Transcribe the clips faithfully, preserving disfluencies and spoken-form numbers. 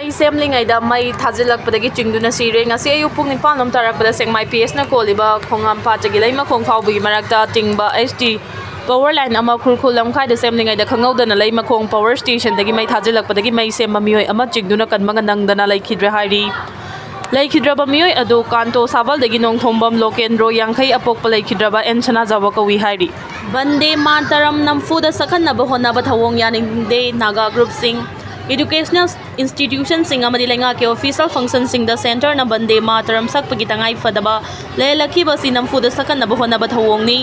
ꯃꯩ ꯁꯦꯝꯂꯤꯉꯩꯗ ꯃꯩ ꯊꯥꯖꯤꯜꯂꯛꯄꯗꯒꯤ ꯆꯤꯡꯗꯨꯅ ꯁꯤꯔꯦ꯫ ꯉꯁꯤ ꯑꯌꯨꯛ ꯄꯨꯡ ꯅꯤꯄꯥꯟ ꯂꯣꯝ ꯇꯥꯔꯛꯄꯗ ꯁꯦꯛꯃꯥꯏ ꯄꯤ ꯑꯦꯁꯅ ꯀꯣꯜꯂꯤꯕ ꯈꯣꯡꯉꯥꯝꯄꯥꯠꯇꯒꯤ ꯂꯩꯃꯈꯣꯡ ꯐꯥꯎꯕꯒꯤ ꯃꯔꯛꯇ ꯇꯤꯡꯕ ꯑꯦꯁ ꯇꯤ ꯄꯋꯔ ꯂꯥꯏꯟ ꯑꯃ ꯈꯨꯔꯈꯨꯜ ꯂꯝꯈꯥꯏꯗ ꯁꯦꯝꯂꯤꯉꯩꯗ ꯈꯪꯍꯧꯗꯅ ꯂꯩꯃꯈꯣꯡ ꯄꯋꯔ ꯁ꯭ꯇꯦꯁꯟꯗꯒꯤ ꯃꯩ ꯊꯥꯖꯤꯜꯂꯛꯄꯗꯒꯤ ꯃꯩ ꯁꯦꯝꯕ ꯃꯤꯑꯣꯏ ꯑꯃ ꯆꯤꯡꯗꯨꯅ ꯀꯟꯕ ꯅꯪꯗꯅ ꯂꯩꯈꯤꯗ꯭ꯔꯦ ꯍꯥꯏꯔꯤ꯫ ꯂꯩꯈꯤꯗ꯭ꯔꯕ ꯃꯤꯑꯣꯏ ꯑꯗꯨ ꯀꯥꯟꯇꯣ ꯁꯥꯕꯜꯗꯒꯤ ꯅꯣꯡꯊꯣꯡꯕꯝ ꯂꯣꯀꯦꯟꯗ꯭ꯔꯣ ꯌꯥꯡꯈꯩ ꯑꯄꯣꯛꯄ ꯂꯩꯈꯤꯗ꯭ꯔꯕ ꯑꯦꯟ ꯁꯅꯥꯖꯥꯎꯕ ꯀꯧꯏ ꯍꯥꯏꯔꯤ꯫ ꯕꯟꯗꯦ ꯃꯥꯇꯔꯝ ꯅꯝꯐꯨꯗ ꯁꯛꯍꯟꯅꯕ ꯍꯣꯠꯅꯕ ꯊꯧꯑꯣꯡ ꯌꯥꯅꯤꯡꯗꯦ ꯅꯥꯒꯥ ꯒ꯭ꯔꯨꯞꯁꯤꯡ꯫ Educational institutionꯁꯤꯡ ꯑꯃꯗꯤ ꯂꯩꯉꯥꯛꯀꯤ official functionꯁꯤꯡꯗ centreꯅ ꯕꯟꯗꯦ ꯃꯥꯇꯔꯝ ꯁꯛꯄꯒꯤ ꯇꯉꯥꯏ ꯐꯗꯕ ꯂꯩꯍꯜꯂꯛꯈꯤꯕ ꯑꯁꯤ ꯅꯝꯐꯨꯗ ꯁꯛꯍꯟꯅꯕ ꯍꯣꯠꯅꯕ ꯊꯧꯑꯣꯡꯅꯤ꯫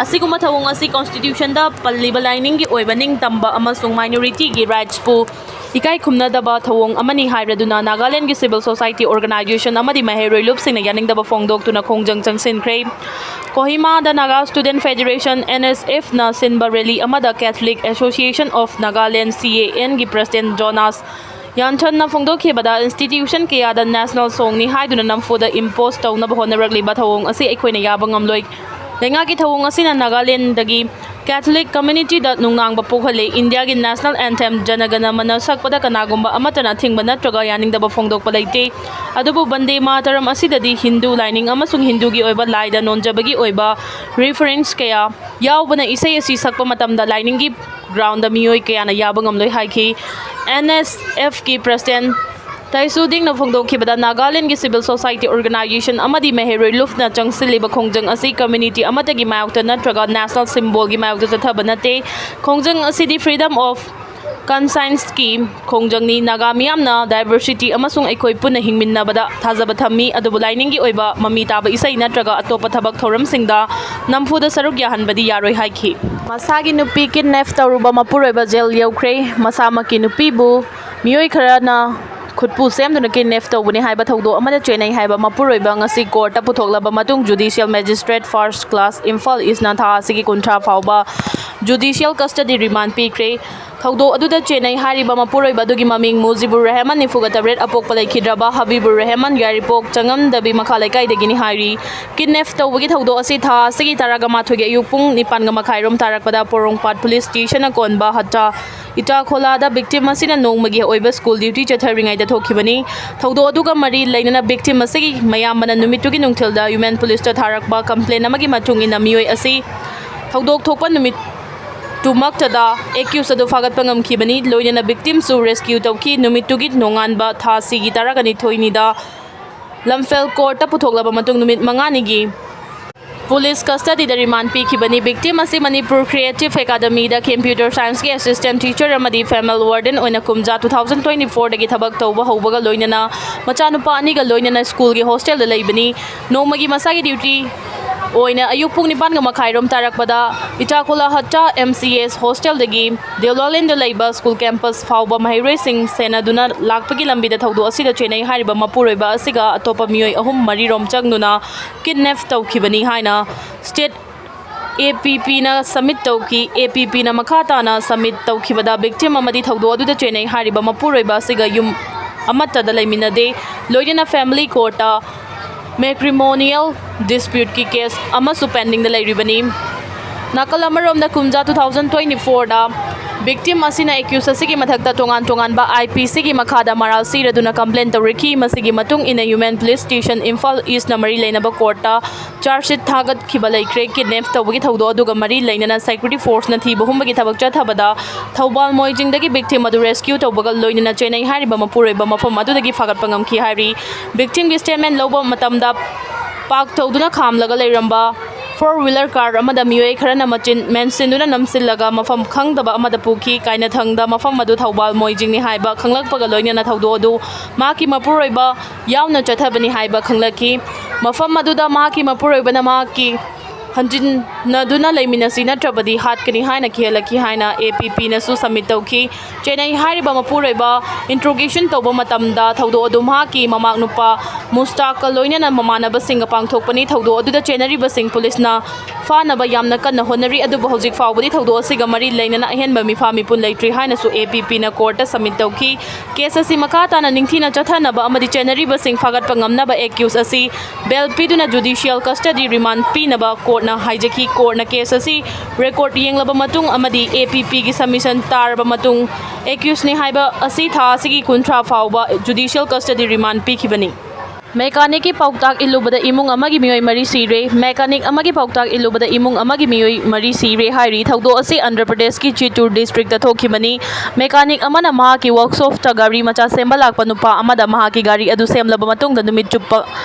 ꯑꯁꯤꯒꯨꯝꯕ ꯊꯧꯑꯣꯡ ꯑꯁꯤ constitutionꯗ ꯄꯜꯂꯤꯕ ꯂꯥꯏꯅꯤꯡꯒꯤ ꯑꯣꯏꯕ ꯅꯤꯡꯇꯝꯕ ꯑꯃꯁꯨꯡ minorityꯒꯤ rightsꯄꯨ ꯏꯀꯥꯏ ꯈꯨꯝꯅꯗꯕ ꯊꯧꯑꯣꯡ ꯑꯃꯅꯤ ꯍꯥꯏꯔꯗꯨꯅ ꯅꯥꯒꯥꯂꯦꯟꯒꯤ civil society organization ꯑꯃꯗꯤ ꯃꯍꯩꯔꯣꯏ ꯂꯨꯞꯁꯤꯡꯅ ꯌꯥꯅꯤꯡꯗꯕ ꯐꯣꯡꯗꯣꯛꯇꯨꯅ ꯈꯣꯡꯖꯪ ꯆꯪꯁꯤꯟꯈ꯭ꯔꯦ꯫ ꯀꯣꯍꯤꯃꯥꯗ Naga Student Federation, NSFꯅ ꯁꯤꯟꯕ rally ꯑꯃꯗ Catholic Association of Nagaland, CANꯒꯤ president ꯖꯣꯅꯥꯁ ꯌꯥꯟꯊꯟꯅ ꯐꯣꯡꯗꯣꯛꯈꯤꯕꯗ, institution ꯀꯌꯥꯗ national songꯅꯤ ꯍꯥꯏꯗꯨꯅ ꯅꯝꯐꯨꯗ impose ꯇꯧꯅꯕ ꯍꯣꯠꯅꯔꯛꯂꯤꯕ ꯊꯧꯑꯣꯡ ꯑꯁꯤ ꯑꯩꯈꯣꯏꯅ ꯌꯥꯕ ꯉꯝꯂꯣꯏ꯫ ꯂꯩꯉꯥꯛꯀꯤ ꯊꯧꯑꯣꯡ ꯑꯁꯤꯅ ꯅꯥꯒꯥꯂꯦꯟꯗꯒꯤ Catholic communityꯗ ꯅꯨꯡꯅꯥꯡꯕ ꯄꯣꯛꯍꯜꯂꯦ꯫ ꯏꯟꯗꯤꯌꯥꯒꯤ national anthem ꯖꯅꯒꯅ ꯃꯅ ꯁꯛꯄꯗ ꯀꯅꯥꯒꯨꯝꯕ ꯑꯃꯠꯇꯅ ꯑꯊꯤꯡꯕ ꯅꯠꯇ꯭ꯔꯒ ꯌꯥꯅꯤꯡꯗꯕ ꯐꯣꯡꯗꯣꯛꯄ ꯂꯩꯇꯦ꯫ ꯑꯗꯨꯕꯨ ꯕꯟꯗꯦ ꯃꯥꯇꯔꯝ ꯑꯁꯤꯗꯗꯤ ꯍꯤꯟꯗꯨ ꯂꯥꯏꯅꯤꯡ ꯑꯃꯁꯨꯡ ꯍꯤꯟꯗꯨꯒꯤ ꯑꯣꯏꯕ ꯂꯥꯏꯗ ꯅꯣꯟꯖꯕꯒꯤ ꯑꯣꯏꯕ reference ꯀꯌꯥ ꯌꯥꯎꯕꯅ ꯏꯁꯩ ꯑꯁꯤ ꯁꯛꯄ ꯃꯇꯝꯗ ꯂꯥꯏꯅꯤꯡꯒꯤ groundꯗ ꯃꯤꯑꯣꯏ ꯀꯌꯥꯅ ꯌꯥꯕ ꯉꯝꯂꯣꯏ ꯍꯥꯏꯈꯤ꯫ NSFꯀꯤ president ꯇꯥꯏꯁꯨꯗꯤꯡꯅ ꯐꯣꯡꯗꯣꯛꯈꯤꯕꯗ, ꯅꯥꯒꯥꯂꯦꯟꯗꯒꯤ civil society organization ꯑꯃꯗꯤ ꯃꯍꯩꯔꯣꯏ ꯂꯨꯞꯅ ꯆꯪꯁꯤꯜꯂꯤꯕ ꯈꯣꯡꯖꯪ ꯑꯁꯤ community ꯑꯃꯠꯇꯒꯤ ꯃꯥꯌꯣꯛꯇ ꯅꯠꯇ꯭ꯔꯒ national symbolꯒꯤ ꯃꯥꯌꯣꯛꯇ ꯆꯠꯊꯕ ꯅꯠꯇꯦ꯫ ꯈꯣꯡꯖꯪ ꯑꯁꯤꯗꯤ freedom of conscienceꯀꯤ ꯈꯣꯡꯖꯪꯅꯤ꯫ ꯅꯥꯒꯥ ꯃꯤꯌꯥꯝꯅ diversity ꯑꯃꯁꯨꯡ ꯑꯩꯈꯣꯏ ꯄꯨꯟꯅ ꯍꯤꯡꯃꯤꯟꯅꯕꯗ ꯊꯥꯖꯕ ꯊꯝꯃꯤ, ꯑꯗꯨꯕꯨ ꯂꯥꯏꯅꯤꯡꯒꯤ ꯑꯣꯏꯕ ꯃꯃꯤ ꯇꯥꯕ ꯏꯁꯩ ꯅꯠꯇ꯭ꯔꯒ ꯑꯇꯣꯞꯄ ꯊꯕꯛ ꯊꯧꯔꯝꯁꯤꯡꯗ ꯅꯝꯐꯨꯗ ꯁꯔꯨꯛ ꯌꯥꯍꯟꯕꯗꯤ ꯌꯥꯔꯣꯏ ꯍꯥꯏꯈꯤ꯫ ꯃꯁꯥꯒꯤ ꯅꯨꯄꯤ kidnap ꯇꯧꯔꯨꯕ ꯃꯄꯨꯔꯣꯏꯕ jail ꯌꯧꯈ꯭ꯔꯦ꯫ ꯃꯁꯥꯃꯛꯀꯤ ꯅꯨꯄꯤꯕꯨ ꯃꯤꯑꯣꯏ ꯈꯔꯅ ꯈꯨꯠꯄꯨ ꯁꯦꯝꯗꯨꯅ kidnap ꯇꯧꯕꯅꯤ ꯍꯥꯏꯕ ꯊꯧꯗꯣꯛ ꯑꯃꯗ ꯆꯦꯟꯅꯩ ꯍꯥꯏꯕ ꯃꯄꯨꯔꯣꯏꯕ ꯉꯁꯤ courtꯇ ꯄꯨꯊꯣꯛꯂꯕ ꯃꯇꯨꯡ, Judicial Magistrate First Class Imphal Eastꯅ ꯊꯥ ꯑꯁꯤꯒꯤ ꯀꯨꯟꯊ꯭ꯔꯥ ꯐꯥꯎꯕ judicial custody remand ꯄꯤꯈ꯭ꯔꯦ꯫ ꯊꯧꯗꯣꯛ ꯑꯗꯨꯗ ꯆꯦꯟꯅꯩ ꯍꯥꯏꯔꯤꯕ ꯃꯄꯨꯔꯣꯏꯕ ꯑꯗꯨꯒꯤ ꯃꯃꯤꯡ ꯃꯨꯖꯤꯕꯨꯔ ꯔꯍꯃꯟ, ꯅꯤꯐꯨꯒ ꯇꯔꯦꯠ ꯑꯄꯣꯛꯄ ꯂꯩꯈꯤꯗ꯭ꯔꯕ ꯍꯕꯤꯕꯨꯔ ꯔꯍꯃꯟ, ꯌꯥꯏꯔꯤꯄꯣꯛ ꯆꯉꯝꯗꯕꯤ ꯃꯈꯥ ꯂꯩꯀꯥꯏꯗꯒꯤꯅꯤ ꯍꯥꯏꯔꯤ꯫ Kidnap ꯇꯧꯕꯒꯤ ꯊꯧꯗꯣꯛ ꯑꯁꯤ ꯊꯥ ꯑꯁꯤꯒꯤ ꯇꯔꯥꯒ ꯃꯥꯊꯣꯏꯒꯤ ꯑꯌꯨꯛ ꯄꯨꯡ ꯅꯤꯄꯥꯟꯒ ꯃꯈꯥꯏꯔꯣꯝ ꯇꯥꯔꯛꯄꯗ ꯄꯣꯔꯣꯡꯄꯥꯠ police stationꯅ ꯀꯣꯟꯕ ꯍꯠꯇꯥ ꯏꯇꯥꯈꯣꯂꯥꯗ victim ꯑꯁꯤꯅ ꯅꯣꯡꯃꯒꯤ ꯑꯣꯏꯕ school duty ꯆꯠꯊꯔꯤꯉꯩꯗ ꯊꯣꯛꯈꯤꯕꯅꯤ꯫ ꯊꯧꯗꯣꯛ ꯑꯗꯨꯒ ꯃꯔꯤ ꯂꯩꯅꯅ victim ꯑꯁꯤꯒꯤ ꯃꯌꯥꯝꯕꯅ ꯅꯨꯃꯤꯠꯇꯨꯒꯤ ꯅꯨꯡꯊꯤꯜꯗ Women Policeꯇ ꯊꯥꯔꯛꯄ complaint ꯑꯃꯒꯤ ꯃꯇꯨꯡ ꯏꯟꯅ ꯃꯤꯑꯣꯏ ꯑꯁꯤ ꯊꯧꯗꯣꯛ ꯊꯣꯛꯄ ꯅꯨꯃꯤꯠꯇꯨꯃꯛꯇꯗ accused ꯑꯗꯨ ꯐꯥꯒꯠꯄ ꯉꯝꯈꯤꯕꯅꯤ꯫ ꯂꯣꯏꯅꯅ victimꯁꯨ rescue ꯇꯧꯈꯤ꯫ ꯅꯨꯃꯤꯠꯇꯨꯒꯤ ꯅꯣꯡꯉꯥꯟꯕ ꯊꯥ ꯁꯤꯒꯤ ꯇꯔꯥꯅꯤꯊꯣꯏꯅꯤꯗ ꯂꯝꯐꯦꯜ courtꯇ ꯄꯨꯊꯣꯛꯂꯕ ꯃꯇꯨꯡ ꯅꯨꯃꯤꯠ ꯃꯉꯥꯅꯤꯒꯤ police custodyꯗ remand ꯄꯤꯈꯤꯕꯅꯤ꯫ Victim ꯑꯁꯤ Manipur Creative Academyꯗ computer scienceꯀꯤ assistant teacher ꯑꯃꯗꯤ female warden ꯑꯣꯏꯅ ꯀꯨꯝꯖꯥ two thousand twenty fourꯗꯒꯤ ꯊꯕꯛ ꯇꯧꯕ ꯍꯧꯕꯒ ꯂꯣꯏꯅꯅ ꯃꯆꯥꯅꯨꯄꯥ ꯑꯅꯤꯒ ꯂꯣꯏꯅꯅ schoolꯒꯤ hostelꯗ ꯂꯩꯕꯅꯤ꯫ ꯅꯣꯡꯃꯒꯤ ꯃꯁꯥꯒꯤ duty ꯑꯣꯏꯅ ꯑꯌꯨꯛ ꯄꯨꯡ ꯅꯤꯄꯥꯟꯒ ꯃꯈꯥꯏꯔꯣꯝ ꯇꯥꯔꯛꯄꯗ ꯏꯇꯥꯈꯣꯂꯥ ꯍꯠꯇꯥ M C S hostelꯗꯒꯤ ꯗꯦꯎꯂꯥꯂꯦꯟꯗ ꯂꯩꯕ school campus ꯐꯥꯎꯕ ꯃꯍꯩꯔꯣꯏꯁꯤꯡ ꯁꯦꯟꯅꯗꯨꯅ ꯂꯥꯛꯄꯒꯤ ꯂꯝꯕꯤꯗ ꯊꯧꯗꯣꯛ ꯑꯁꯤꯗ ꯆꯦꯟꯅꯩ ꯍꯥꯏꯔꯤꯕ ꯃꯄꯨꯔꯣꯏꯕ ꯑꯁꯤꯒ ꯑꯇꯣꯞꯄ ꯃꯤꯑꯣꯏ ꯑꯍꯨꯝ ꯃꯔꯤꯔꯣꯝ ꯆꯪꯗꯨꯅ kidnap ꯇꯧꯈꯤꯕꯅꯤ ꯍꯥꯏꯅ state APPꯅ submit ꯇꯧꯈꯤ꯫ APPꯅ ꯃꯈꯥ ꯇꯥꯅ submit ꯇꯧꯈꯤꯕꯗ victim ꯑꯃꯗꯤ ꯊꯧꯗꯣꯛ ꯑꯗꯨꯗ ꯆꯦꯟꯅꯩ ꯍꯥꯏꯔꯤꯕ ꯃꯄꯨꯔꯣꯏꯕ ꯑꯁꯤꯒ ꯌꯨꯝ ꯑꯃꯠꯇꯗ ꯂꯩꯃꯤꯟꯅꯗꯦ꯫ ꯂꯣꯏꯅꯅ family courtꯇ matrimonial disputeꯀꯤ case ꯑꯃꯁꯨ pendingꯗ ꯂꯩꯔꯤꯕꯅꯤ꯫ ꯅꯥꯀꯜ ꯑꯃꯔꯣꯝꯗ ꯀꯨꯝꯖꯥ two thousand twenty fourꯗ victim ꯑꯁꯤꯅ accused ꯑꯁꯤꯒꯤ ꯃꯊꯛꯇ ꯇꯣꯉꯥꯟ ꯇꯣꯉꯥꯟꯕ IPCꯒꯤ ꯃꯈꯥꯗ ꯃꯔꯥꯜ ꯁꯤꯔꯗꯨꯅ complaint ꯇꯧꯔꯛꯈꯤ꯫ ꯃꯁꯤꯒꯤ ꯃꯇꯨꯡ ꯏꯟꯅ Women Police Station Imphal Eastꯅ ꯃꯔꯤ ꯂꯩꯅꯕ courtꯇ charge sheet ꯊꯥꯒꯠꯈꯤꯕ ꯂꯩꯈ꯭ꯔꯦ꯫ Kidnap ꯇꯧꯕꯒꯤ ꯊꯧꯗꯣꯛ ꯑꯗꯨꯒ ꯃꯔꯤ ꯂꯩꯅꯅ security forceꯅ ꯊꯤꯕ ꯍꯨꯝꯕꯒꯤ ꯊꯕꯛ ꯆꯠꯊꯕꯗ ꯊꯧꯕꯥꯜ ꯃꯣꯏꯖꯤꯡꯗꯒꯤ victim ꯑꯗꯨ rescue ꯇꯧꯕꯒ ꯂꯣꯏꯅꯅ ꯆꯦꯟꯅꯩ ꯍꯥꯏꯔꯤꯕ ꯃꯄꯨꯔꯣꯏꯕ ꯃꯐꯝ ꯑꯗꯨꯗꯒꯤ ꯐꯥꯒꯠꯄ ꯉꯝꯈꯤ ꯍꯥꯏꯔꯤ꯫ Victimꯒꯤ statement ꯂꯧꯕ ꯃꯇꯝꯗ park ꯇꯧꯗꯨꯅ ꯈꯥꯝꯂꯒ ꯂꯩꯔꯝꯕ four wheeler car ꯑꯃꯗ ꯃꯤꯑꯣꯏ ꯈꯔꯅ ꯃꯆꯤꯟ ꯃꯦꯟꯁꯤꯟꯗꯨꯅ ꯅꯝꯁꯤꯜꯂꯒ ꯃꯐꯝ ꯈꯪꯗꯕ ꯑꯃꯗ ꯄꯨꯈꯤ꯫ ꯀꯥꯏꯅꯊꯪꯗ ꯃꯐꯝ ꯑꯗꯨ ꯊꯧꯕꯥꯜ ꯃꯣꯏꯖꯤꯡꯅꯤ ꯍꯥꯏꯕ ꯈꯪꯂꯛꯄꯒ ꯂꯣꯏꯅꯅ ꯊꯧꯗꯣꯛ ꯑꯗꯨ ꯃꯍꯥꯛꯀꯤ ꯃꯄꯨꯔꯣꯏꯕ ꯌꯥꯎꯅ ꯆꯠꯊꯕꯅꯤ ꯍꯥꯏꯕ ꯈꯪꯂꯛꯈꯤ꯫ ꯃꯐꯝ ꯑꯗꯨꯗ ꯃꯍꯥꯛꯀꯤ ꯃꯄꯨꯔꯣꯏꯕꯅ ꯃꯍꯥꯛꯀꯤ ꯍꯟꯖꯤꯟꯅꯗꯨꯅ ꯂꯩꯃꯤꯟꯅꯁꯤ ꯅꯠꯇ꯭ꯔꯕꯗꯤ ꯍꯥꯠꯀꯅꯤ ꯍꯥꯏꯅ ꯀꯤꯍꯜꯂꯛꯈꯤ ꯍꯥꯏꯅ APPꯅꯁꯨ submit ꯇꯧꯈꯤ꯫ ꯆꯦꯟꯅꯩ ꯍꯥꯏꯔꯤꯕ ꯃꯄꯨꯔꯣꯏꯕ interrogation ꯇꯧꯕ ꯃꯇꯝꯗ ꯊꯧꯗꯣꯛ ꯑꯗꯨ ꯃꯍꯥꯛꯀꯤ ꯃꯃꯥ ꯅꯨꯄꯥ ꯃꯨꯁꯇꯥꯛꯀ ꯂꯣꯏꯅꯅ ꯃꯃꯥꯟꯅꯕꯁꯤꯡꯒ ꯄꯥꯡꯊꯣꯛꯄꯅꯤ꯫ ꯊꯧꯗꯣꯛ ꯑꯗꯨꯗ ꯆꯦꯟꯅꯔꯤꯕꯁꯤꯡ policeꯅ ꯐꯥꯅꯕ ꯌꯥꯝꯅ ꯀꯟꯅ ꯍꯣꯠꯅꯔꯤ, ꯑꯗꯨꯕꯨ ꯍꯧꯖꯤꯛ ꯐꯥꯎꯕꯗꯤ ꯊꯧꯗꯣꯛ ꯑꯁꯤꯒ ꯃꯔꯤ ꯂꯩꯅꯅ ꯑꯍꯦꯟꯕ ꯃꯤꯐꯥ ꯃꯤꯄꯨꯟ ꯂꯩꯇ꯭ꯔꯤ ꯍꯥꯏꯅꯁꯨ APPꯅ courtꯇ submit ꯇꯧꯈꯤ꯫ Case ꯑꯁꯤ ꯃꯈꯥ ꯇꯥꯅ ꯅꯤꯡꯊꯤꯅ ꯆꯠꯊꯅꯕ ꯑꯃꯗꯤ ꯆꯦꯟꯅꯔꯤꯕꯁꯤꯡ ꯐꯥꯒꯠꯄ ꯉꯝꯅꯕ accused ꯑꯁꯤ bail ꯄꯤꯗꯨꯅ judicial custody remand ꯄꯤꯅꯕ court ꯅ ꯍꯥꯏꯖꯈꯤ꯫ ꯀꯣꯔꯠꯅ ꯀꯦꯁ ꯑꯁꯤ ꯔꯦꯀꯣꯔꯗ ꯌꯦꯡꯂꯕ ꯃꯇꯨꯡ ꯑꯃꯗꯤ ꯑꯦ ꯄꯤ ꯄꯤꯒꯤ ꯁꯕꯃꯤꯁꯟ ꯇꯥꯔꯕ ꯃꯇꯨꯡ, ꯑꯦꯀ꯭ꯌꯨꯁꯅꯤ ꯍꯥꯏꯕ ꯑꯁꯤ ꯊꯥ ꯑꯁꯤꯒꯤ ꯀꯨꯟꯊ꯭ꯔꯥ ꯐꯥꯎꯕ ꯖꯨꯗꯤꯁꯤꯌꯦꯜ ꯀꯁꯇꯗꯤ ꯔꯤꯃꯥꯟꯗ ꯄꯤꯈꯤꯕꯅꯤ꯫ ꯃꯦꯀꯥꯅꯤꯛꯀꯤ ꯄꯥꯎꯇꯥꯛ ꯏꯜꯂꯨꯕꯗ ꯏꯃꯨꯡ ꯑꯃꯒꯤ ꯃꯤꯑꯣꯏ ꯃꯔꯤ ꯁꯤꯔꯦ꯫ ꯃꯦꯀꯥꯅꯤꯛ ꯑꯃꯒꯤ ꯄꯥꯎꯇꯥꯛ ꯏꯜꯂꯨꯕꯗ ꯏꯃꯨꯡ ꯑꯃꯒꯤ ꯃꯤꯑꯣꯏ ꯃꯔꯤ ꯁꯤꯔꯦ ꯍꯥꯏꯔꯤ꯫ ꯊꯧꯗꯣꯛ ꯑꯁꯤ ꯑꯟꯙ꯭ꯔ ꯄ꯭ꯔꯗꯦꯁꯀꯤ ꯆꯤꯠꯇꯨꯔ ꯗꯤꯁꯇ꯭ꯔꯤꯛꯇ ꯊꯣꯛꯈꯤꯕꯅꯤ꯫ ꯃꯦꯀꯥꯅꯤꯛ ꯑꯃꯅ ꯃꯍꯥꯛꯀꯤ ꯋꯥꯔꯛꯁꯣꯞꯇ ꯒꯥꯔꯤ ꯃꯆꯥ ꯁꯦꯝꯕ ꯂꯥꯛꯄ ꯅꯨꯄꯥ ꯑꯃꯗ ꯃꯍꯥꯛꯀꯤ ꯒꯥꯔꯤ ꯑꯗꯨ ꯁꯦꯝꯂꯕ ꯃꯇꯨꯡꯗ ꯅꯨꯃꯤꯠ ꯆꯨꯞꯄ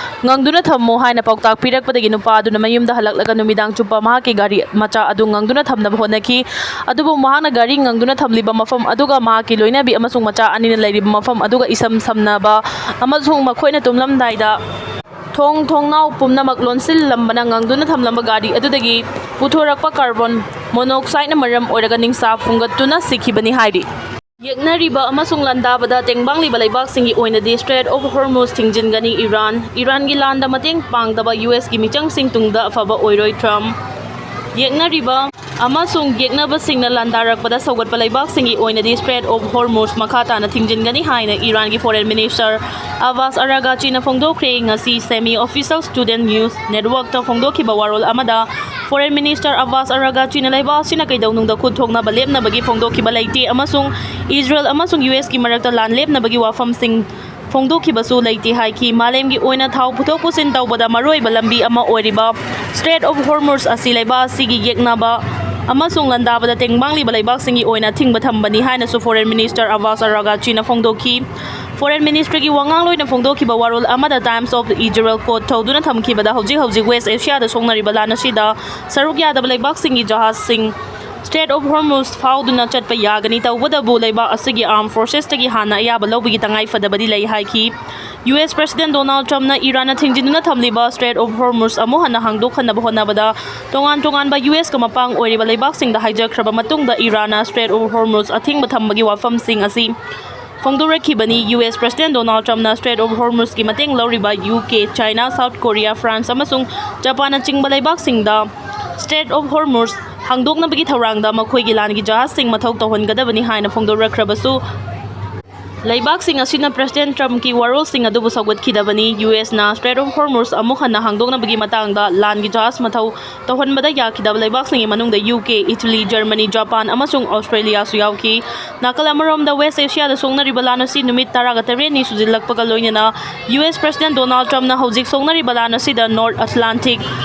ꯉꯪꯗꯨꯅ ꯊꯝꯃꯨ ꯍꯥꯏꯅ ꯄꯥꯎꯇꯥꯛ ꯄꯤꯔꯛꯄꯗꯒꯤ ꯅꯨꯄꯥ ꯑꯗꯨꯅ ꯃꯌꯨꯝꯗ ꯍꯜꯂꯛꯂꯒ ꯅꯨꯃꯤꯗꯥꯡ ꯆꯨꯞꯄ ꯃꯍꯥꯛꯀꯤ ꯒꯥꯔꯤ ꯃꯆꯥ ꯑꯗꯨ ꯉꯪꯗꯨꯅ ꯊꯝꯅꯕ ꯍꯣꯠꯅꯈꯤ꯫ ꯑꯗꯨꯕꯨ ꯃꯍꯥꯛꯅ ꯒꯥꯔꯤ ꯉꯪꯗꯨꯅ ꯊꯝꯂꯤꯕ ꯃꯐꯝ ꯑꯗꯨꯒ ꯃꯍꯥꯛꯀꯤ ꯂꯣꯏꯅꯕꯤ ꯑꯃꯁꯨꯡ ꯃꯆꯥ ꯑꯅꯤꯅ ꯂꯩꯔꯤꯕ ꯃꯐꯝ ꯑꯗꯨꯒ ꯏꯁꯝ ꯁꯝꯅꯕ ꯑꯃꯁꯨꯡ ꯃꯈꯣꯏꯅ ꯇꯨꯝꯂꯝꯗꯥꯏꯗ ꯊꯣꯡ ꯊꯣꯡꯅꯥꯎ ꯄꯨꯝꯅꯃꯛ ꯂꯣꯟꯁꯤꯜꯂꯝꯕꯅ ꯉꯪꯗꯨꯅ ꯊꯝꯂꯝꯕ ꯒꯥꯔꯤ ꯑꯗꯨꯗꯒꯤ ꯄꯨꯊꯣꯔꯛꯄ ꯀꯥꯔꯕꯣꯟ ꯃꯣꯅꯣꯛꯁꯥꯏꯗꯅ ꯃꯔꯝ ꯑꯣꯏꯔꯒ ꯅꯤꯡꯁꯥ ꯐꯨꯡꯒꯠꯇꯨꯅ ꯁꯤꯈꯤꯕꯅꯤ ꯍꯥꯏꯔꯤ꯫ ꯌꯦꯛꯅꯔꯤꯕ ꯑꯃꯁꯨꯡ ꯂꯥꯟꯗꯥꯕꯗ ꯇꯦꯡꯕꯥꯡꯂꯤꯕ ꯂꯩꯕꯥꯛꯁꯤꯡꯒꯤ ꯑꯣꯏꯅꯗꯤ ꯁ꯭ꯇ꯭ꯔꯦꯠ ꯑꯣꯐ ꯍꯣꯔꯃꯨꯖ ꯊꯤꯡꯖꯤꯟꯒꯅꯤ ꯏꯔꯥꯟ꯫ ꯏꯔꯥꯟꯒꯤ ꯂꯥꯟꯗ ꯃꯇꯦꯡ ꯄꯥꯡꯗꯕ ꯌꯨ ꯑꯦꯁꯀꯤ ꯃꯤꯆꯪꯁꯤꯡ ꯇꯨꯡꯗ ꯑꯐꯕ ꯑꯣꯏꯔꯣꯏ ꯇ꯭ꯔꯝꯞ꯫ ꯌꯦꯛꯅꯔꯤꯕ ꯑꯃꯁꯨꯡ ꯌꯦꯛꯅꯕꯁꯤꯡꯅ ꯂꯥꯟꯗꯥꯔꯛꯄꯗ ꯁꯧꯒꯠꯄ ꯂꯩꯕꯥꯛꯁꯤꯡꯒꯤ ꯑꯣꯏꯅꯗꯤ ꯁ꯭ꯇ꯭ꯔꯦꯠ ꯑꯣꯐ ꯍꯣꯔꯃꯨꯖ ꯃꯈꯥ ꯇꯥꯅ ꯊꯤꯡꯖꯤꯟꯒꯅꯤ ꯍꯥꯏꯅ ꯏꯔꯥꯟꯒꯤ ꯐꯣꯔꯦꯟ ꯃꯤꯅꯤꯁꯇꯔ ꯑꯕꯥꯁ ꯑꯔꯥꯒꯥꯆꯤꯅ ꯐꯣꯡꯗꯣꯛꯈ꯭ꯔꯦ꯫ ꯉꯁꯤ ꯁꯦꯃꯤ ꯑꯣꯐꯤꯁꯤꯌꯦꯜ ꯁ꯭ꯇꯨꯗꯦꯟꯠ ꯅ꯭ꯌꯨꯁ ꯅꯦꯠꯋꯥꯔꯛꯇ ꯐꯣꯡꯗꯣꯛꯈꯤꯕ ꯋꯥꯔꯣꯜ ꯑꯃꯗ ꯐꯣꯔꯦꯟ ꯃꯤꯅꯤꯁꯇꯔ ꯑꯕꯥꯁ ꯑꯔꯥꯒꯥꯆꯤꯅ ꯂꯩꯕꯥꯛ ꯑꯁꯤꯅ ꯀꯩꯗꯧꯅꯨꯡꯗ ꯈꯨꯠ ꯊꯣꯛꯅꯕ ꯂꯦꯞꯅꯕꯒꯤ ꯐꯣꯡꯗꯣꯛꯈꯤꯕ ꯂꯩꯇꯦ ꯑꯃꯁꯨꯡ ꯏꯖꯔꯦꯜ ꯑꯃꯁꯨꯡ ꯌꯨ ꯑꯦꯁꯀꯤ ꯃꯔꯛꯇ ꯂꯥꯟ ꯂꯦꯞꯅꯕꯒꯤ ꯋꯥꯐꯝꯁꯤꯡ ꯐꯣꯡꯗꯣꯛꯈꯤꯕꯁꯨ ꯂꯩꯇꯦ ꯍꯥꯏꯈꯤ꯫ ꯃꯥꯂꯦꯝꯒꯤ ꯑꯣꯏꯅ ꯊꯥꯎ ꯄꯨꯊꯣꯛ ꯄꯨꯁꯤꯟ ꯇꯧꯕꯗ ꯃꯔꯨꯑꯣꯏꯕ ꯂꯝꯕꯤ ꯑꯃ ꯑꯣꯏꯔꯤꯕ ꯁ꯭ꯇ꯭ꯔꯦꯠ ꯑꯣꯐ ꯍꯣꯔꯃꯨꯖ ꯑꯁꯤ ꯂꯩꯕꯥꯛ ꯑꯁꯤꯒꯤ ꯌꯦꯛꯅꯕ ꯑꯃꯁꯨꯡ ꯂꯥꯟꯗꯥꯕꯗ ꯇꯦꯡꯕꯥꯡꯂꯤꯕ ꯂꯩꯕꯥꯛꯁꯤꯡꯒꯤ ꯑꯣꯏꯅ ꯑꯊꯤꯡꯕ ꯊꯝꯕꯅꯤ ꯍꯥꯏꯅꯁꯨ ꯐꯣꯔꯦꯟ ꯃꯤꯅꯤꯁꯇꯔ ꯑꯕꯥꯁ ꯑꯔꯥꯒꯥꯆꯤꯅ ꯐꯣꯡꯗꯣꯛꯈꯤ꯫ ꯐꯣꯔꯦꯟ ꯃꯤꯅꯤꯁꯇ꯭ꯔꯤꯒꯤ ꯋꯥꯉꯥꯡꯂꯣꯏꯅ ꯐꯣꯡꯗꯣꯛꯈꯤꯕ ꯋꯥꯔꯣꯜ ꯑꯃꯗ ꯇꯥꯏꯝꯁ ꯑꯣꯐ ꯏꯖꯔꯦꯜ ꯀꯣꯠ ꯊꯧꯗꯨꯅ ꯊꯝꯈꯤꯕꯗ ꯍꯧꯖꯤꯛ ꯍꯧꯖꯤꯛ ꯋꯦꯁ ꯑꯦꯁꯤꯌꯥꯗ ꯁꯣꯛꯅꯔꯤꯕ ꯂꯥꯟ ꯑꯁꯤꯗ ꯁꯔꯨꯛ ꯌꯥꯗꯕ ꯂꯩꯕꯥꯛꯁꯤꯡꯒꯤ ꯖꯍꯥꯖꯁꯤꯡ ꯁ꯭ꯇ꯭ꯔꯦꯠ ꯑꯣꯐ ꯍꯣꯔꯃꯨꯖ ꯐꯥꯎꯗꯨꯅ ꯆꯠꯄ ꯌꯥꯒꯅꯤ꯫ ꯇꯧꯕꯇꯕꯨ ꯂꯩꯕꯥꯛ ꯑꯁꯤꯒꯤ ꯑꯥꯔꯝ ꯐꯣꯔꯁꯦꯁꯇꯒꯤ ꯍꯥꯟꯅ ꯑꯌꯥꯕ ꯂꯧꯕꯒꯤ ꯇꯉꯥꯏ ꯐꯗꯕꯗꯤ ꯂꯩ ꯍꯥꯏꯈꯤ꯫ ꯌꯨ ꯑꯦꯁ ꯄ꯭ꯔꯦꯁꯤꯗꯦꯟꯠ ꯗꯣꯅꯥꯜꯗ ꯇ꯭ꯔꯝꯞꯅ ꯏꯔꯥꯟꯅ ꯊꯤꯡꯖꯤꯟꯗꯨꯅ ꯊꯝꯂꯤꯕ ꯁ꯭ꯇ꯭ꯔꯦꯠ ꯑꯣꯐ ꯍꯣꯔꯃꯨꯖ ꯑꯃꯨꯛ ꯍꯟꯅ ꯍꯥꯡꯗꯣꯛꯍꯟꯅꯕ ꯍꯣꯠꯅꯕꯗ ꯇꯣꯉꯥꯟ ꯇꯣꯉꯥꯟꯕ ꯌꯨ ꯑꯦꯁꯀ ꯃꯄꯥꯡ ꯑꯣꯏꯔꯤꯕ ꯂꯩꯕꯥꯛꯁꯤꯡꯗ ꯍꯥꯏꯖꯈ꯭ꯔꯕ ꯃꯇꯨꯡꯗ ꯏꯔꯥꯟꯅ ꯁ꯭ꯇ꯭ꯔꯦꯠ ꯑꯣꯐ ꯍꯣꯔꯃꯨꯖ ꯑꯊꯤꯡꯕ ꯊꯝꯕꯒꯤ ꯋꯥꯐꯝꯁꯤꯡ ꯑꯁꯤ ꯐꯣꯡꯗꯣꯔꯛꯈꯤꯕꯅꯤ꯫ ꯌꯨ ꯑꯦꯁ ꯄ꯭ꯔꯦꯁꯤꯗꯦꯟꯠ ꯗꯣꯅꯥꯜꯗ ꯇ꯭ꯔꯝꯞꯅ ꯁ꯭ꯇ꯭ꯔꯦꯠ ꯑꯣꯐ ꯍꯣꯔꯃꯨꯖꯀꯤ ꯃꯇꯦꯡ ꯂꯧꯔꯤꯕ U K, China, South Korea, France ꯑꯃꯁꯨꯡ ꯖꯄꯥꯟꯅꯆꯤꯡꯕ ꯂꯩꯕꯥꯛꯁꯤꯡꯗ ꯁ꯭ꯇ꯭ꯔꯦꯠ ꯑꯣꯐ ꯍꯣꯔꯃꯨꯖ ꯍꯥꯡꯗꯣꯛꯅꯕꯒꯤ ꯊꯧꯔꯥꯡꯗ ꯃꯈꯣꯏꯒꯤ ꯂꯥꯟꯒꯤ ꯖꯍꯥꯖꯁꯤꯡ ꯃꯊꯧ ꯇꯧꯍꯟꯒꯗꯕꯅꯤ ꯍꯥꯏꯅ ꯐꯣꯡꯗꯣꯔꯛꯈ꯭ꯔꯕꯁꯨ, ꯂꯩꯕꯥꯛꯁꯤꯡ ꯑꯁꯤꯅ ꯄ꯭ꯔꯦꯁꯤꯗꯦꯟ ꯇ꯭ꯔꯝꯞꯀꯤ ꯋꯥꯔꯣꯜꯁꯤꯡ ꯑꯗꯨꯕꯨ ꯁꯧꯒꯠꯈꯤꯗꯕꯅꯤ꯫ ꯌꯨ ꯑꯦꯁꯅ Strait of Hormuz ꯑꯃꯨꯛ ꯍꯟꯅ ꯍꯥꯡꯗꯣꯛꯅꯕꯒꯤ ꯃꯇꯥꯡꯗ ꯂꯥꯟꯒꯤ ꯖꯍꯥꯖ ꯃꯊꯧ ꯇꯧꯍꯟꯕꯗ ꯌꯥꯈꯤꯗꯕ ꯂꯩꯕꯥꯛꯁꯤꯡꯒꯤ ꯃꯅꯨꯡꯗ U K, Italy, Germany, Japan ꯑꯃꯁꯨꯡ ꯑꯣꯁꯇ꯭ꯔꯦꯂꯤꯌꯥꯁꯨ ꯌꯥꯎꯈꯤ꯫ ꯅꯥꯀꯜ ꯑꯃꯔꯣꯝꯗ, ꯋꯦꯁ ꯑꯦꯁꯤꯌꯥꯗ ꯁꯣꯛꯅꯔꯤꯕ ꯂꯥꯟ ꯑꯁꯤ ꯅꯨꯃꯤꯠ ꯇꯔꯥꯒ ꯇꯔꯦꯠꯅꯤ ꯁꯨꯖꯤꯜꯂꯛꯄꯒ ꯂꯣꯏꯅꯅ ꯌꯨ ꯑꯦꯁ ꯄ꯭ꯔꯦꯁꯤꯗꯦꯟ ꯗꯣꯅꯥꯜꯗ ꯇ꯭ꯔꯝꯞꯅ ꯍꯧꯖꯤꯛ ꯁꯣꯛꯅꯔꯤꯕ ꯂꯥꯟ ꯑꯁꯤꯗ North Atlantic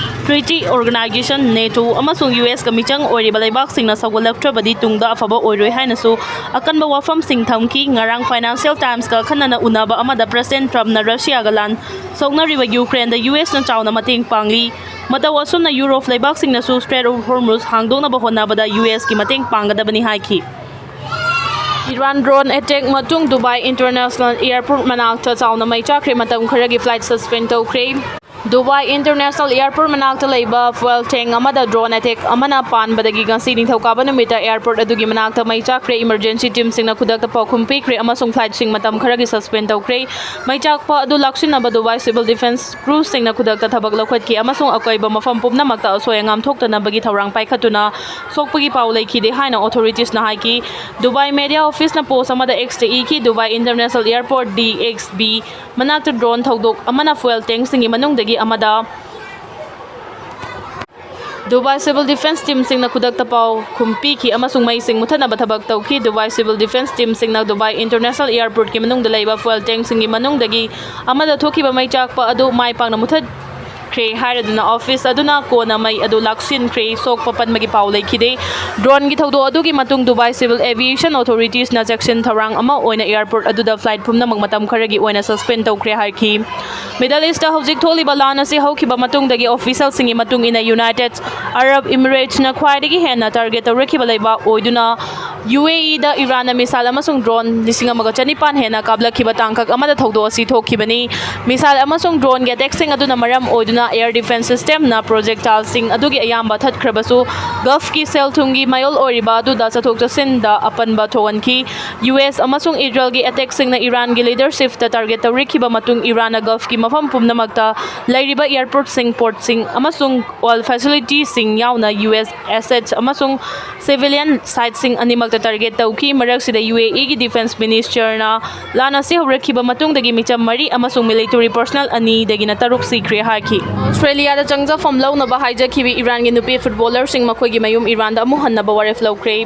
Treaty Organization, ꯅꯦꯇꯣ, ꯑꯃꯁꯨꯡ ꯌꯨ ꯑꯦꯁꯀ ꯃꯤꯆꯪ ꯑꯣꯏꯔꯤꯕ ꯂꯩꯕꯥꯛꯁꯤꯡꯅ ꯁꯧꯒꯠꯂꯛꯇ꯭ꯔꯕꯗꯤ ꯇꯨꯡꯗ ꯑꯐꯕ ꯑꯣꯏꯔꯣꯏ ꯍꯥꯏꯅꯁꯨ ꯑꯀꯟꯕ ꯋꯥꯐꯝꯁꯤꯡ ꯊꯝꯈꯤ꯫ ꯉꯔꯥꯡ Financial Timesꯀ ꯑꯈꯟꯅꯅ ꯎꯅꯕ ꯑꯃꯗ ꯄ꯭ꯔꯦꯁꯤꯗꯦꯟ ꯇ꯭ꯔꯝꯞꯅ ꯔꯁꯤꯌꯥꯒ ꯂꯥꯟ ꯁꯣꯛꯅꯔꯤꯕ ꯌꯨꯀ꯭ꯔꯦꯟꯗ ꯌꯨ ꯑꯦꯁꯅ ꯆꯥꯎꯅ ꯃꯇꯦꯡ ꯄꯥꯡꯂꯤ꯫ ꯃꯇꯧ ꯑꯁꯨꯝꯅ ꯌꯨꯔꯣꯞ ꯂꯩꯕꯥꯛꯁꯤꯡꯅꯁꯨ Strait of Hormuz ꯍꯥꯡꯗꯣꯛꯅꯕ ꯍꯣꯠꯅꯕꯗ ꯌꯨ ꯑꯦꯁꯀꯤ ꯃꯇꯦꯡ ꯄꯥꯡꯒꯗꯕꯅꯤ ꯍꯥꯏꯈꯤ꯫ ꯏꯔꯥꯟ ꯗ꯭ꯔꯣꯟ ꯑꯦꯇꯦꯛ ꯃꯇꯨꯡ ꯗꯨꯕꯥꯏ ꯏꯟꯇꯔꯅꯦꯁꯅꯦꯜ ꯑꯦꯌꯔꯄꯣꯔꯠ ꯃꯅꯥꯛꯇ ꯆꯥꯎꯅ ꯃꯩ ꯆꯥꯛꯈ꯭ꯔꯦ꯫ ꯃꯇꯝ ꯈꯔꯒꯤ ꯐ꯭ꯂꯥꯏꯠ ꯁꯁꯄꯦꯟ ꯇꯧꯈ꯭ꯔꯦ꯫ ꯗꯨꯕꯥꯏ ꯏꯟꯇꯔꯅꯦꯁꯅꯦꯜ ꯑꯦꯌꯔꯄꯣꯔꯠ ꯃꯅꯥꯛꯇ ꯂꯩꯕ ꯐ꯭ꯌꯨꯑꯦꯜ ꯇꯦꯡ ꯑꯃꯗ ꯗ꯭ꯔꯣꯟ ꯑꯦꯇꯦꯛ ꯑꯃꯅ ꯄꯥꯟꯕꯗꯒꯤ ꯉꯁꯤ ꯅꯤꯡꯊꯧꯀꯥꯕ ꯅꯨꯃꯤꯠꯇ ꯑꯦꯌꯔꯄꯣꯔꯠ ꯑꯗꯨꯒꯤ ꯃꯅꯥꯛꯇ ꯃꯩ ꯆꯥꯛꯈ꯭ꯔꯦ꯫ ꯏꯃꯔꯖꯦꯟꯁꯤ ꯇꯤꯝꯁꯤꯡꯅ ꯈꯨꯗꯛꯇ ꯄꯥꯎꯈꯨꯝ ꯄꯤꯈ꯭ꯔꯦ ꯑꯃꯁꯨꯡ ꯐ꯭ꯂꯥꯏꯠꯁꯤꯡ ꯃꯇꯝ ꯈꯔꯒꯤ ꯁꯁꯄꯦꯟ ꯇꯧꯈ꯭ꯔꯦ꯫ ꯃꯩ ꯆꯥꯛꯄ ꯑꯗꯨ ꯂꯥꯛꯁꯤꯟꯅꯕ ꯗꯨꯕꯥꯏ ꯁꯤꯚꯤꯜ ꯗꯤꯐꯦꯟꯁ ꯀ꯭ꯔꯨꯁꯤꯡꯅ ꯈꯨꯗꯛꯇ ꯊꯕꯛ ꯂꯧꯈꯠꯈꯤ ꯑꯃꯁꯨꯡ ꯑꯀꯣꯏꯕ ꯃꯐꯝ ꯄꯨꯝꯅꯃꯛꯇ ꯑꯁꯣꯏ ꯑꯉꯥꯝ ꯊꯣꯛꯇꯅꯕꯒꯤ ꯊꯧꯔꯥꯡ ꯄꯥꯏꯈꯠꯇꯨꯅ ꯁꯣꯛꯄꯒꯤ ꯄꯥꯎ ꯂꯩꯈꯤꯗꯦ ꯍꯥꯏꯅ ꯑꯣꯊꯣꯔꯤꯇꯤꯁꯅ ꯍꯥꯏꯈꯤ꯫ ꯗꯨꯕꯥꯏ ꯃꯦꯗꯤꯌꯥ ꯑꯣꯐꯤꯁꯅ ꯄꯣꯁ ꯑꯃꯗ Xꯇ ꯏꯈꯤ, ꯗꯨꯕꯥꯏ ꯏꯟꯇꯔꯅꯦꯁꯅꯦꯜ ꯑꯦꯌꯔꯄꯣꯔꯠ, ꯗꯤ ꯑꯦꯛꯁ ꯕꯤ, ꯃꯅꯥꯛꯇ ꯗ꯭ꯔꯣꯟ ꯊꯧꯗꯣꯛ ꯑꯃꯅ ꯐ꯭ꯌꯨꯑꯦꯜ ꯇꯦꯡꯁꯤꯡꯒꯤ ꯃꯅꯨꯡꯗꯒꯤ ꯑꯃꯗ ꯗꯨꯕꯥꯏ ꯁꯤꯚꯤꯜ ꯗꯤꯐꯦꯟꯁ ꯇꯤꯝꯁꯤꯡꯅ ꯈꯨꯗꯛꯇ ꯄꯥꯎꯈꯨꯝ ꯄꯤꯈꯤ ꯑꯃꯁꯨꯡ ꯃꯩꯁꯤꯡ ꯃꯨꯊꯠꯅꯕ ꯊꯕꯛ ꯇꯧꯈꯤ꯫ ꯗꯨꯕꯥꯏ ꯁꯤꯚꯤꯜ ꯗꯤꯐꯦꯟꯁ ꯇꯤꯝꯁꯤꯡꯅ ꯗꯨꯕꯥꯏ ꯏꯟꯇꯔꯅꯦꯁꯅꯦꯜ ꯑꯦꯌꯔꯄꯣꯔꯠꯀꯤ ꯃꯅꯨꯡꯗ ꯂꯩꯕ ꯐ꯭ꯌꯨꯑꯦꯜ ꯇꯦꯡꯁꯤꯡꯒꯤ ꯃꯅꯨꯡꯗꯒꯤ ꯑꯃꯗ ꯊꯣꯛꯈꯤꯕ ꯃꯩ ꯆꯥꯛꯄ ꯑꯗꯨ ꯃꯥꯏ ꯄꯥꯛꯅ ꯃꯨꯊꯠꯈ꯭ꯔꯦ ꯍꯥꯏꯔꯗꯨꯅ ꯑꯣꯐꯤꯁ ꯑꯗꯨꯅ ꯀꯣꯟꯅ ꯃꯩ ꯑꯗꯨ ꯂꯥꯛꯁꯤꯟꯈ꯭ꯔꯦ꯫ ꯁꯣꯛꯄ ꯄꯟꯕꯒꯤ ꯄꯥꯎ ꯂꯩꯈꯤꯗꯦ꯫ ꯗ꯭ꯔꯣꯟꯒꯤ ꯊꯧꯗꯣꯛ ꯑꯗꯨꯒꯤ ꯃꯇꯨꯡ ꯗꯨꯕꯥꯏ ꯁꯤꯚꯤꯜ ꯑꯦꯚꯤꯌꯦꯁꯟ ꯑꯣꯊꯣꯔꯤꯇꯤꯁꯅ ꯆꯦꯛꯁꯤꯟ ꯊꯧꯔꯥꯡ ꯑꯃ ꯑꯣꯏꯅ ꯑꯦꯌꯔꯄꯣꯔꯠ ꯑꯗꯨꯗ ꯐ꯭ꯂꯥꯏꯠ ꯄꯨꯝꯅꯃꯛ ꯃꯇꯝ ꯈꯔꯒꯤ ꯑꯣꯏꯅ ꯁꯁꯄꯦꯟ ꯇꯧꯈ꯭ꯔꯦ ꯍꯥꯏꯈꯤ꯫ ꯃꯤꯗꯜ ꯏꯁꯇ ꯍꯧꯖꯤꯛ ꯊꯣꯛꯂꯤꯕ ꯂꯥꯟ ꯑꯁꯤ ꯍꯧꯈꯤꯕ ꯃꯇꯨꯡꯗꯒꯤ ꯑꯣꯐꯤꯁꯤꯌꯦꯜꯁꯤꯡꯒꯤ ꯃꯇꯨꯡ ꯏꯟꯅ ꯌꯨꯅꯥꯏꯇꯦꯗ ꯑꯔꯕ ꯏꯃꯤꯔꯦꯠꯁꯅ ꯈ꯭ꯋꯥꯏꯗꯒꯤ ꯍꯦꯟꯅ ꯇꯥꯔꯒꯦꯠ ꯇꯧꯔꯛꯈꯤꯕ ꯂꯩꯕꯥꯛ ꯑꯣꯏꯗꯨꯅ ꯌꯨ ꯑꯦ ꯏꯗ ꯏꯔꯥꯟꯅ ꯃꯤꯁꯥꯏꯜ ꯑꯃꯁꯨꯡ ꯗ꯭ꯔꯣꯟ ꯂꯤꯁꯤꯡ ꯑꯃꯒ ꯆꯅꯤꯄꯥꯟ ꯍꯦꯟꯅ ꯀꯥꯞꯂꯛꯈꯤꯕ ꯇꯥꯡꯀꯛ ꯑꯃꯗ ꯊꯧꯗꯣꯛ ꯑꯁꯤ ꯊꯣꯛꯈꯤꯕꯅꯤ꯫ ꯃꯤꯁꯥꯏꯜ ꯑꯃꯁꯨꯡ ꯗ꯭ꯔꯣꯟꯒꯤ ꯑꯦꯇꯦꯛꯁꯤꯡ ꯑꯗꯨꯅ ꯃꯔꯝ ꯑꯣꯏꯗꯨꯅ ꯑꯦꯌꯔ ꯗꯤꯐꯦꯟꯁ ꯁꯤꯁꯇꯦꯝꯅ ꯄ꯭ꯔꯣꯖꯦꯛꯇꯥꯏꯜꯁꯤꯡ ꯑꯗꯨꯒꯤ ꯑꯌꯥꯝꯕ ꯊꯠꯈ꯭ꯔꯕꯁꯨ, ꯒꯜꯐꯀꯤ ꯁꯦꯜ ꯊꯨꯝꯒꯤ ꯃꯌꯣꯜ ꯑꯣꯏꯔꯤꯕ ꯑꯗꯨꯗ ꯆꯠꯊꯣꯛ ꯆꯠꯁꯤꯟꯗ ꯑꯄꯟꯕ ꯊꯣꯛꯍꯟꯈꯤ꯫ ꯌꯨ ꯑꯦꯁ ꯑꯃꯁꯨꯡ ꯏꯖꯔꯦꯜꯒꯤ ꯑꯦꯇꯦꯛꯁꯤꯡꯅ ꯏꯔꯥꯟꯒꯤ ꯂꯤꯗꯔꯁꯤꯞꯇ ꯇꯥꯔꯒꯦꯠ ꯇꯧꯔꯛꯈꯤꯕ ꯃꯇꯨꯡ ꯏꯔꯥꯟꯅ ꯒꯜꯐꯀꯤ ꯃꯐꯝ ꯄꯨꯝꯅꯃꯛꯇ ꯂꯩꯔꯤꯕ ꯑꯦꯌꯔꯄꯣꯔꯠꯁꯤꯡ, ꯄꯣꯔꯠꯁꯤꯡ ꯑꯃꯁꯨꯡ ꯑꯣꯏꯜ ꯐꯦꯁꯤꯂꯤꯇꯤꯁꯤꯡ ꯌꯥꯎꯅ ꯌꯨ ꯑꯦꯁ ꯑꯦꯁꯦꯠꯁ ꯑꯃꯁꯨꯡ ꯁꯤꯚꯤꯂꯤꯌꯟ ꯁꯥꯏꯠꯁꯤꯡ ꯑꯅꯤꯃꯛꯇ target ꯇꯧꯈꯤ꯫ ꯃꯔꯛꯁꯤꯗ UAE ꯒꯤ defence minister ꯅ ꯂꯥꯟ ꯑꯁꯤ ꯍꯧꯔꯛꯈꯤꯕ ꯃꯇꯨꯡꯗꯒꯤ ꯃꯤꯆꯝ ꯃꯔꯤ ꯑꯃꯁꯨꯡ military personnel ꯑꯅꯤꯗꯒꯤꯅ ꯇꯔꯨꯛ ꯁꯤꯈ꯭ꯔꯦ ꯍꯥꯏꯈꯤ꯫ ꯑꯣꯁꯇ꯭ꯔꯦꯂꯤꯌꯥꯗ ꯆꯪꯖꯐꯝ ꯂꯧꯅꯕ ꯍꯥꯏꯖꯈꯤꯕ ꯏꯔꯥꯟꯒꯤ ꯅꯨꯄꯤ footballerꯁꯤꯡ ꯃꯈꯣꯏꯒꯤ ꯃꯌꯨꯝ ꯏꯔꯥꯟꯗ ꯑꯃꯨꯛ ꯍꯟꯅꯕ ꯋꯥꯔꯦꯞ ꯂꯧꯈ꯭ꯔꯦ꯫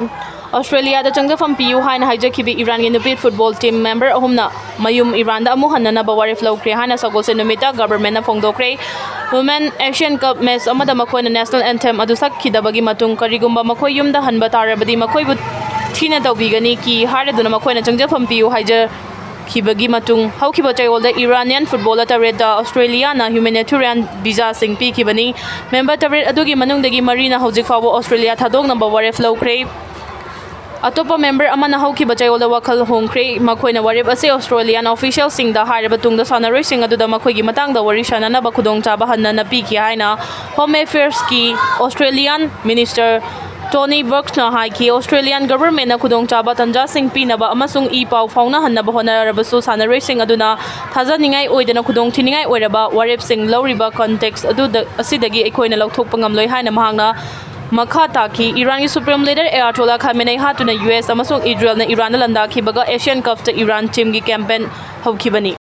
ꯑꯣꯁꯇ꯭ꯔꯦꯂꯤꯌꯥꯗ ꯆꯪꯖꯐꯝ ꯄꯤꯌꯨ ꯍꯥꯏꯅ ꯍꯥꯏꯖꯈꯤꯕ ꯏꯔꯥꯟꯒꯤ ꯅꯨꯄꯤ football team member ꯑꯍꯨꯝꯅ ꯃꯌꯨꯝ ꯏꯔꯥꯟꯗ ꯑꯃꯨꯛ ꯍꯟꯅꯅꯕ ꯋꯥꯔꯦꯞ ꯂꯧꯈ꯭ꯔꯦ ꯍꯥꯏꯅ ꯁꯒꯣꯜꯁꯦꯟ ꯅꯨꯃꯤꯠꯇ government ꯅ ꯐꯣꯡꯗꯣꯛꯈ꯭ꯔꯦ꯫ Women Asian Cup match ꯑꯃꯗ ꯃꯈꯣꯏꯅ national anthem ꯑꯗꯨ ꯁꯛꯈꯤꯗꯕꯒꯤ ꯃꯇꯨꯡ ꯀꯔꯤꯒꯨꯝꯕ ꯃꯈꯣꯏ ꯌꯨꯝꯗ ꯍꯟꯕ ꯇꯥꯔꯕꯗꯤ ꯃꯈꯣꯏꯕꯨ ꯊꯤꯅ ꯇꯧꯕꯤꯒꯅꯤ ꯀꯤ ꯍꯥꯏꯔꯗꯨꯅ ꯃꯈꯣꯏꯅ ꯆꯪꯖꯐꯝ ꯄꯤꯌꯨ ꯍꯥꯏꯖꯈꯤꯕꯒꯤ ꯃꯇꯨꯡ ꯍꯧꯈꯤꯕ ꯆꯌꯣꯜꯗ Iranian footballer ꯇꯔꯦꯠꯇ ꯑꯣꯁꯇ꯭ꯔꯦꯂꯤꯌꯥꯅ humanitarian visaꯁꯤꯡ ꯄꯤꯈꯤꯕꯅꯤ꯫ Member ꯇꯔꯦꯠ ꯑꯗꯨꯒꯤ ꯃꯅꯨꯡꯗꯒꯤ ꯃꯔꯤꯅ ꯍꯧꯖꯤꯛ ꯐꯥꯎꯕ ꯑꯣꯁꯇ꯭ꯔꯦꯂꯤꯌꯥ ꯊꯥꯗꯣꯛꯅꯕ ꯋꯥꯔꯦꯞ ꯂꯧꯈ꯭ꯔꯦ꯫ ꯑꯇꯣꯞꯄ member ꯑꯃꯅ ꯍꯧꯈꯤꯕ ꯆꯌꯣꯜꯗ ꯋꯥꯈꯜ ꯍꯣꯡꯈ꯭ꯔꯦ꯫ ꯃꯈꯣꯏꯅ ꯋꯥꯔꯦꯞ ꯑꯁꯤ Australian officialꯁꯤꯡꯗ ꯍꯥꯏꯔꯕ ꯇꯨꯡꯗ ꯁꯥꯟꯅꯔꯣꯏꯁꯤꯡ ꯑꯗꯨꯗ ꯃꯈꯣꯏꯒꯤ ꯃꯇꯥꯡꯗ ꯋꯥꯔꯤ ꯁꯥꯅꯅꯕ ꯈꯨꯗꯣꯡꯆꯥꯕ ꯍꯟꯅꯅ ꯄꯤꯈꯤ ꯍꯥꯏꯅ Home Affairsꯀꯤ Australian minister Tony Burkesꯅ ꯍꯥꯏꯈꯤ꯫ Australian governmentꯅ ꯈꯨꯗꯣꯡꯆꯥꯕ ꯇꯥꯟꯖꯥꯁꯤꯡ ꯄꯤꯅꯕ ꯑꯃꯁꯨꯡ ꯏ ꯄꯥꯎ ꯐꯥꯎꯅꯍꯟꯅꯕ ꯍꯣꯠꯅꯔꯕꯁꯨ ꯁꯥꯟꯅꯔꯣꯏꯁꯤꯡ ꯑꯗꯨꯅ ꯊꯥꯖꯅꯤꯡꯉꯥꯏ ꯑꯣꯏꯗꯅ ꯈꯨꯗꯣꯡꯊꯤꯅꯤꯡꯉꯥꯏ ꯑꯣꯏꯔꯕ ꯋꯥꯔꯦꯞꯁꯤꯡ ꯂꯧꯔꯤꯕ context ꯑꯗꯨꯗ, ꯑꯁꯤꯗꯒꯤ ꯑꯩꯈꯣꯏꯅ ꯂꯧꯊꯣꯛꯄ ꯉꯝꯂꯣꯏ ꯍꯥꯏꯅ ꯃꯍꯥꯛꯅ ꯃꯈꯥ ꯇꯥꯈꯤ꯫ ꯏꯔꯥꯟꯒꯤ Supreme Leader Ayatollah Khamenei ꯍꯥꯠꯇꯨꯅ US ꯑꯃꯁꯨꯡ ꯏꯖꯔꯦꯜꯅ ꯏꯔꯥꯟꯗ ꯂꯥꯟꯗꯥꯈꯤꯕꯒ Asian Cupꯇ ꯏꯔꯥꯟ teamꯒꯤ campaign ꯍꯧꯈꯤꯕꯅꯤ꯫